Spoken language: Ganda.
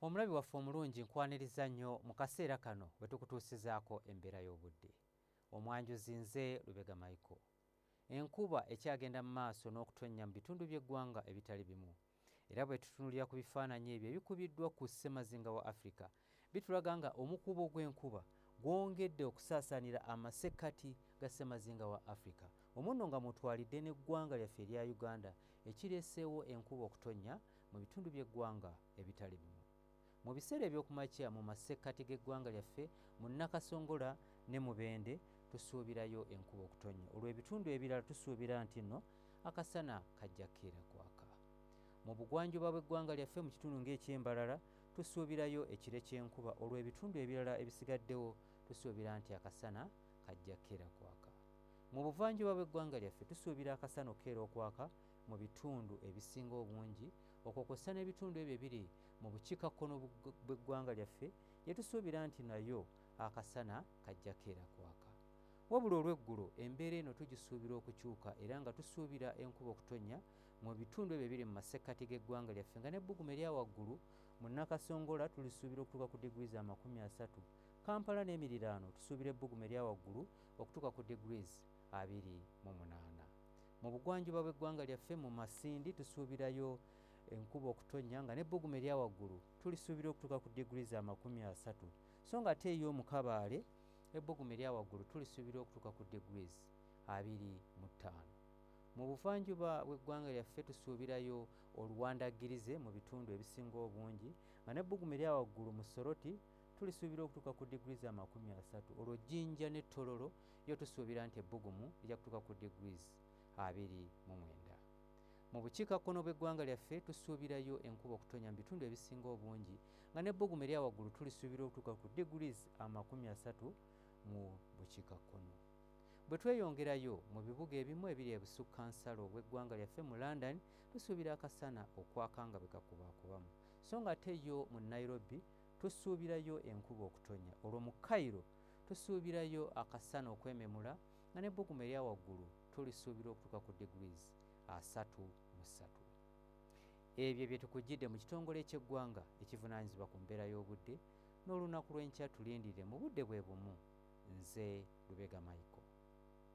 Omulabi waffe omulungi, nkwaniriza nnyo mu kaseera kano bwe tukutuusizaako embeera y'obudde. Omwanjuzi nze Lubega Michael. Enkuba ekyagenda mu maaso n'okutonnya mu bitundu by'eggwanga ebitali bimu, era bwe tutunuulira ku bifaananyi ebyo ebikubiddwa ku ssemazinga wa Africa, bitulaga nga omukuubo gw'enkuba gwongedde okusaasaanira amasekkati ga ssemazinga wa Africa, omwo nno nga mutwalidde n'eggwanga lyaffe erya Uganda, ekireeseewo enkuba okutonnya mu bitundu by'eggwanga ebitali bimu. Mu biseera ebyokumakya, mu masekkati g'eggwanga lyaffe, mu Nakasongola ne Mubende tusuubirayo enkuba okutonnya. Olw'ebitundu ebirala tusuubira nti nno akasana kajja kkeera kwaka. Mu bugwanjuba bw'eggwanga lyaffe, mu kitundu ng'ekyembalala, tusuubirayo ekire ky'enkuba. Olw'ebitundu ebirala ebisigaddewo tusuubira nti akasana kajja kkeera kwaka. Mu buvanjuba bw'eggwanga lyaffe tusuubira akasana okukeera okwaka mu bitundu ebisinga obungi, okwo kw'ossa n'ebitundu ebyo ebiri mu bukiikakkono bw'eggwanga lyaffe gye tusuubira nti nayo akasana kajja keera kwaka. Wabula olw'eggulo embeera eno tugisuubira okukyuka, era nga tusuubira enkuba okutonnya mu bitundu ebyo ebiri mu masekkati g'eggwanga lyaffe, nga n'ebbugumu erya waggulu mu Nakasongola tulisuubira okutuuka ku degrees 30. Kampala n'emiriraano tusuubira ebbugumu erya waggulu okutuuka ku degrees 28. Mu bugwanjuba bw'eggwanga lyaffe, mu Masindi tusuubirayo enkuba okutonnya, nga n'ebbugumu erya waggulu tulisuubira okutuuka ku degrees 30, so nga ate eyo mu Kabaale ebbugumu erya waggulu tulisuubira okutuuka ku degrees 25. Mu buvanjuba bw'eggwanga lyaffe tusuubirayo oluwandaggirize mu bitundu ebisinga obungi, nga n'ebbugumu erya waggulu mu Soroti tulisuubira okutuuka ku degrees 30. Olwo Jjinja ne Tororo yo tusuubira nti ebbugumu lijja kutuuka ku degrees 29. Mu bukiikakkono bw'eggwanga lyaffe tusuubirayo enkuba okutonnya mu bitundu ebisinga obungi, nga n'ebbugumu erya waggulu tulisuubira okutuuka ku degrees 30 mu bukiikakkono. Bwe tweyongerayo mu bibuga ebimu ebiri ebusukkansalo bw'eggwanga lyaffe, mu London tusuubira akasana okwaka nga bwe kakubaakubamu, so nga ate yo mu Nairobi tusuubirayo enkuba okutonnya. Olwo mu Cairo tusuubirayo akasana okwememula, nga n'ebbugumu erya waggulu tulisuubira okutuuka ku degrees 33. Ebyo bye tukujjidde mu kitongole ky'eggwanga ekivunaanyizibwa ku mbeera y'obudde. N'olunaku lw'enkya tulindirire mu budde bwe bumu. Nze Lubega Michael.